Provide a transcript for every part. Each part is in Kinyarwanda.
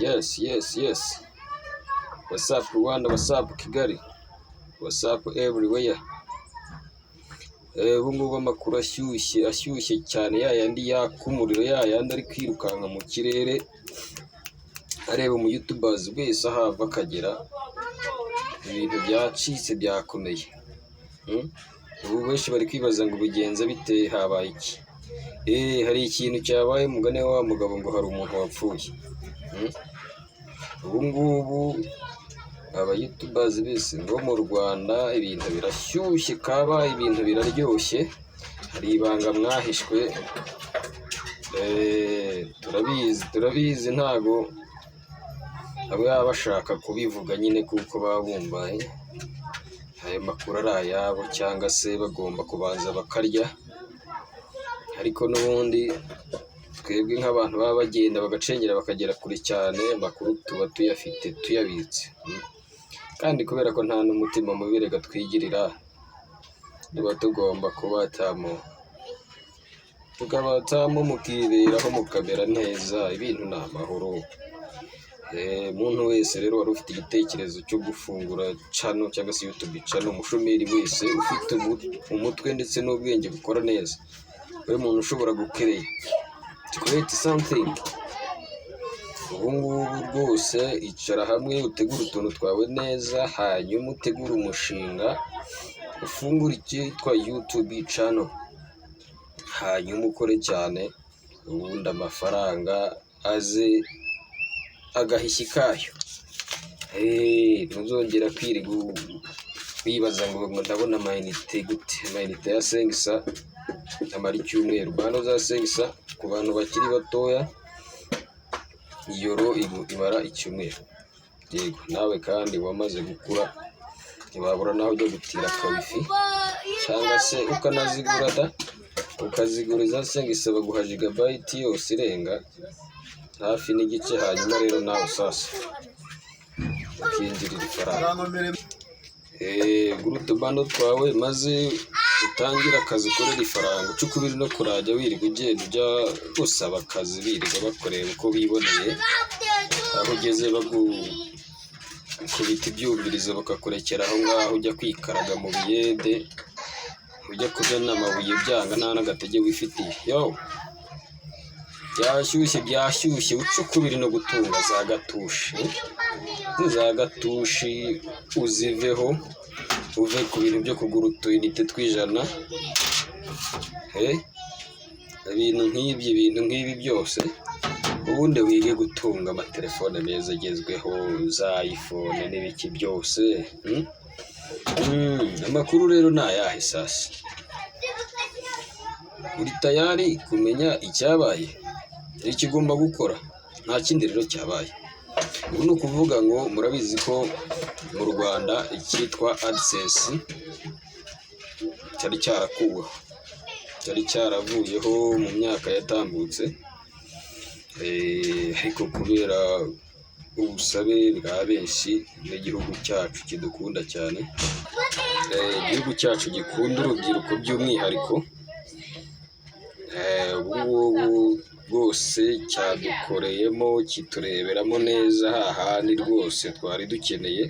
Yes. What's up, Rwanda? What's up, Kigali? What's up, everywhere? Ubu ngubu amakuru ashyushye, ashyushye cyane, ya yandi yaka umuriro, ya yandi ari kwirukanka mu kirere, areba umu YouTubers wese aho ava akagera, ibintu byacitse, byakomeye. Ubu benshi bari kwibaza ngo bigenze bite, habaye iki? Hari ikintu cyabaye, mugani wa mugabo ngo hari umuntu wapfuye. Ubu ngubu aba YouTubers bese bo mu Rwanda, ibintu birashyushye kabaye, ibintu biraryoshye, hari ibanga mwahishwe, turabizi, turabizi, ntago bamwe baba bashaka kubivuga nyine kuko baba bumva ayo makuru ari ayabo cyangwa se bagomba kubanza bakarya, ariko n'ubundi twebwe nk'abantu baba bagenda bagacengera bakagera kure cyane, amakuru tuba tuyafite, tuyabitse. Kandi kubera ko nta n'umutima mubi reka twigirira, tuba tugomba kubatamo, tukabatamo mukiberaho mukamera neza, ibintu ni amahoro. Umuntu wese rero wari ufite igitekerezo cyo gufungura channel cyangwa se YouTube channel, umushomeri wese ufite umutwe ndetse n'ubwenge bukora neza, we muntu ushobora gucreate, to create something, ubu ngubu rwose icara hamwe utegure utuntu twawe neza, hanyuma utegure umushinga, ufungure icyitwa YouTube channel, hanyuma ukore cyane, ubundi amafaranga aze agahishyi kayo. Ntuzongera kwirirwa wibaza ngo ndabona amayinite gute, amayinite ya 500 amara icyumweru, bundle za 500 ku bantu bakiri batoya, iyoro imara icyumweru. Yego, nawe kandi wamaze gukura ntiwabura naho ujya gutira akawifi cyangwa se ukanazigura da, ukazigura iza 500 baguha gigabyte yose irenga hafi n'igice, hanyuma rero nawe sasa ukinjirira ifaranga. Gura utubundle twawe maze utangire akazi, ukorere ifaranga, uce ukubiri no kurajya wirirwa ugenda ujya gusaba akazi, birirwa bakorera uko biboneye, aho ugeze bagukubita ibyumvirizo bakakurekera aho ngaho, ujya kwikaraga mu biyede, ujya kumena amabuye byanga nta n'agatege wifitiye. Yo, byashyushye, byashyushye, uce ukubiri no gutunga za gatushi, za gatushi uziveho, uve ku bintu byo kugura utuyinite tw'100, ibintu nk'ibyo, ibintu nk'ibi byose, ubundi wige gutunga amatelefone meza agezweho, za iPhone n'ibiki byose. Amakuru rero ni ayahe sasa? Uri tayari kumenya icyabaye, icyo ugomba gukora? Nta kindi rero cyabaye. Ubu ni ukuvuga ngo murabizi ko mu Rwanda icyitwa AdSense cyari cyarakuweho, cyari cyaravuyeho mu myaka yatambutse, ariko kubera ubusabe bwa benshi n'igihugu cyacu kidukunda cyane, igihugu cyacu gikunda urubyiruko by'umwihariko, ubu ngubu rwose cyadukoreyemo, kitureberamo neza hahandi rwose twari dukeneye,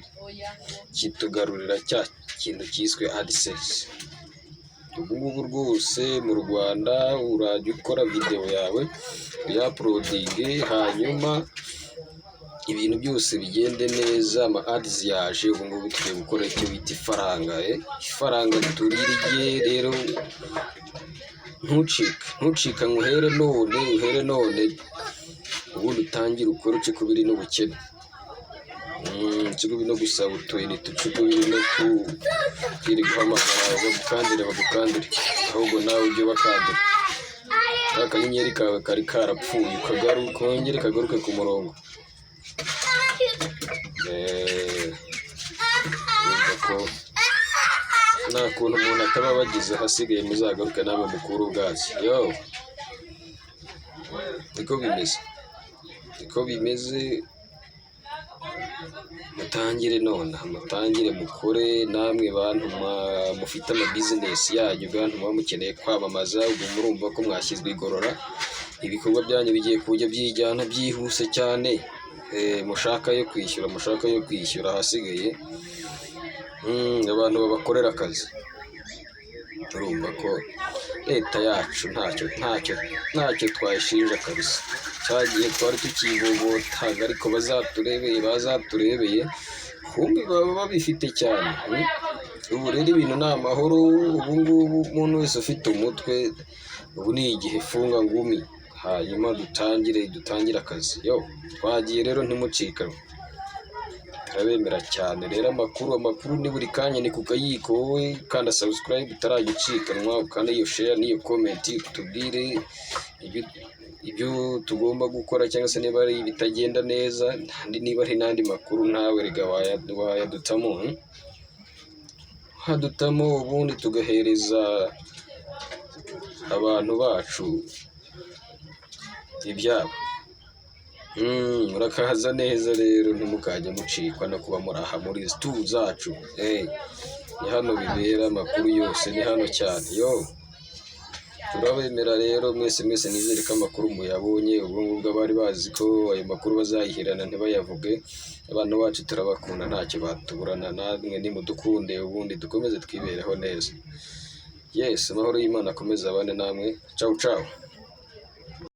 kitugarurira cya kintu cyiswe AdSense. Ubu ngubu rwose mu Rwanda urajya ukora videwo yawe, uyauploadinge, hanyuma ibintu byose bigende neza, ama ads yaje, ubu ngubu tugiye gukora icyo bita ifaranga, ifaranga turirye rero, ntucike, ntucikanwe, uhere none, uhere none, ubundi utangire ukore, uce ukubiri n'ubukene. Uce ukubiri no gusaba utuyinite, uce ukubiri no kwirirwa uhamagara bagukandire bagukandire, ahubwo nawe ujye ubakandira. Ka kanyenyeri kawe kari karapfuye kongere kagaruke ku murongo. Urumva ko nta kuntu umuntu ataba abagize, ahasigaye muzagaruke namwe mukure ubwatsi. Yo, niko bimeze, niko bimeze, mutangire nonaha, mutangire mukore namwe bantu mufite amabizinesi yanyu, bantu muba mukeneye kwamamaza, ubwo murumva ko mwashyizwe igorora, ibikorwa byanyu bigiye kujya byijyana byihuse cyane. Mushaka yo kwishyura, mushaka yo kwishyura, ahasigaye abantu babakorera akazi. Urumva ko leta yacu ntacyo, ntacyo, ntacyo twayishinja kabisa. Cya gihe twari tukivovotaga, ariko bazaturebeye, bazaturebeye, kumbi baba babifite cyane. Ubu rero ibintu ni amahoro. Ubu ngubu umuntu wese ufite umutwe, ubu ni igihe, funga ngumi, hanyuma dutangire akazi. Yo, twagiye rero, ntimucikanwe, turabemera cyane. Rero amakuru ni buri kanya, ni ku kayiko. Wowe kanda subscribe utarajya ucikanwa, ukanda iyo share n'iyo comment, tubwire ibyo tugomba gukora, cyangwa se niba ari ibitagenda neza, niba ari n'andi makuru ntawe rega wayadutamo, Hadutamo, ubundi tugahereza abantu bacu ibyabo. Murakaza neza rero, ntimukajye mucikwa no kuba muri aha muri stu zacu. Ni hano bibera amakuru yose, ni hano cyane. Yo, turabemera rero mwese mwese. Nizere ko amakuru muyabonye. Ubwo ngubwo abari bazi ko ayo makuru bazayihirana ntibayavuge, abantu bacu turabakunda, ntacyo batuburana. Namwe nimudukunde, ubundi dukomeze twibereho neza. Yes, amahoro y'Imana akomeze abane namwe. Ciao ciao.